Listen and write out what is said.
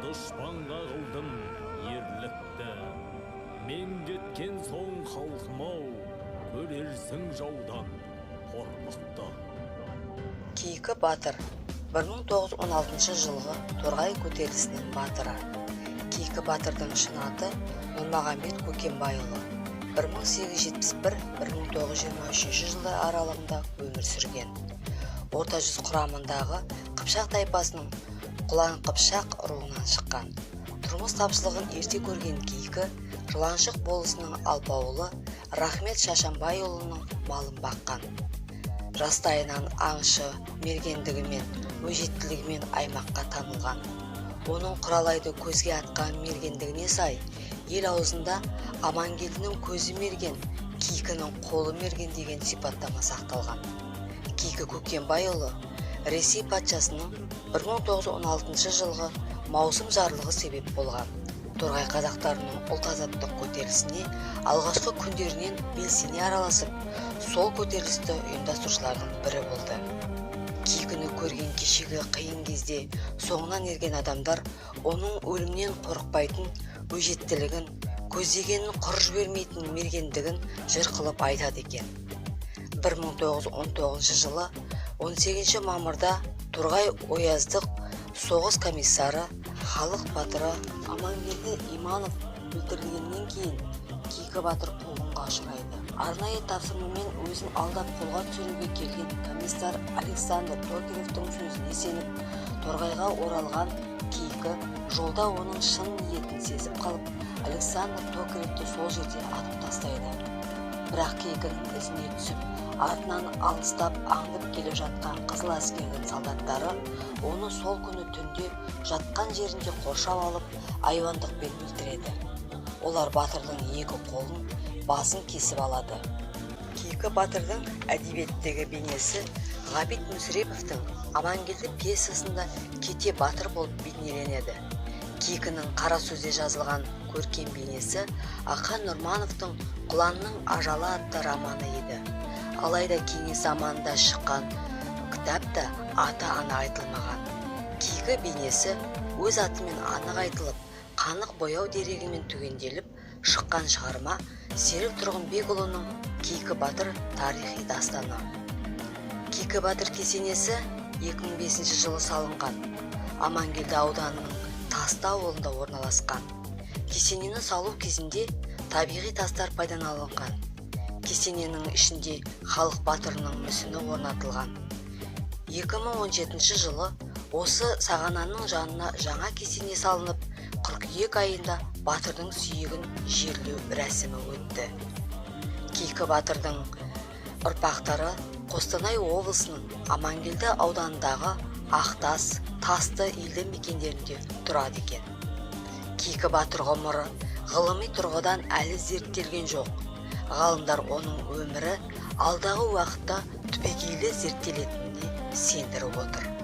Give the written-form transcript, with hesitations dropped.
Дұшпанға қылдым ерлікті. Мен кеткен соң, халқым-ау, көрерсің жаудан қорлықты. Кейкі батыр 1916 жылғы Торғай көтерілісінің батыры. Кейкі батырдың шын аты Нұрмағамбет Көкенбайұлы. 1871-1923 жылдар аралығында өмір сүрген. Орта жүз құрамындағы қыпшақ тайпасының құлан қыпшақ руынан шыққан. Тұрмыс тапшылығын ерте көрген Кейкі Жыланшық болысының алпауылы Рахмет Шашанбайұлының малын баққан. Жастайынан аңшы мергендігімен, өжеттілігімен аймаққа танылған. Оның құралайды көзге атқан мергендігіне сай ел аузында «Амангелдінің көзі мерген, Кейкінің қолы мерген» деген сипаттама сақталған. Кейкі Көкенбайұлы Ресей патшасының 1916 жылғы маусым жарлығы себеп болған Торғай қазақтарының ұлт азаттық көтерілісіне алғашқы күндерінен белсене араласып, сол көтерілісті ұйымдастырушылардың бірі болды. Кейкіні көрген, кешегі қиын кезде соңынан ерген адамдар оның өлімнен қорықпайтын өжеттілігін, көздегенін құр жібермейтін мергендігін жыр қылып айтады екен. 1919 жылы 18 мамырда Торғай ояздық соғыс комиссары, халық батыры Амангелді Иманов өлтірілгеннен кейін Кейкі батыр қуғынға ұшырайды. Арнайы тапсырмамен өзін алдап қолға түсіруге келген комиссар Александр Токаревтің сөзіне сеніп Торғайға оралған Кейкі жолда оның шын ниетін сезіп қалып, Александр Токаревті сол жерде атып тастайды. Бірақ Кейкінің ізіне түсіп, артынан алыстап аңдып келе жатқан қызыл әскердің солдаттары оны сол күні түнде жатқан жерінде қоршап алып, айуандықпен өлтіреді. Олар батырдың екі қолын, басын кесіп алады. Кейкі батырдың әдебиеттегі бейнесі Ғабит Мүсіреповтің «Амангелді» пьесасында Кете батыр болып бейнеленеді. Кейкінің қара сөзде жазылған көркем бейнесі Ақан Нұрмановтың «Құланның ажалы» атты романы еді. Алайда кеңес заманында шыққан кітапта аты анық айтылмаған. Кейкі бейнесі өз атымен анық айтылып, қанық бояу дерегімен түгенделіп шыққан шығарма — Серік Тұрғынбекұлының «Кейкі батыр» тарихи дастаны. Кейкі батыр кесенесі 2005 жылы салынған. Амангелді ауданының Тасты ауылында орналасқан. Кесенені салу кезінде табиғи тастар пайдаланылған. Кесененің ішінде халық батырының мүсіні орнатылған. 2017 жылы осы сағананың жанына жаңа кесене салынып, қыркүйек айында батырдың сүйегін жерлеу рәсімі өтті. Кейкі батырдың ұрпақтары Қостанай облысының Амангелді ауданындағы Ақтас, Тасты елді мекендерінде тұрады екен. Кейкі батыр ғұмыры ғылыми тұрғыдан әлі зерттелген жоқ. Ғалымдар оның өмірі алдағы уақытта түбегейлі зерттелетініне сендіріп отыр.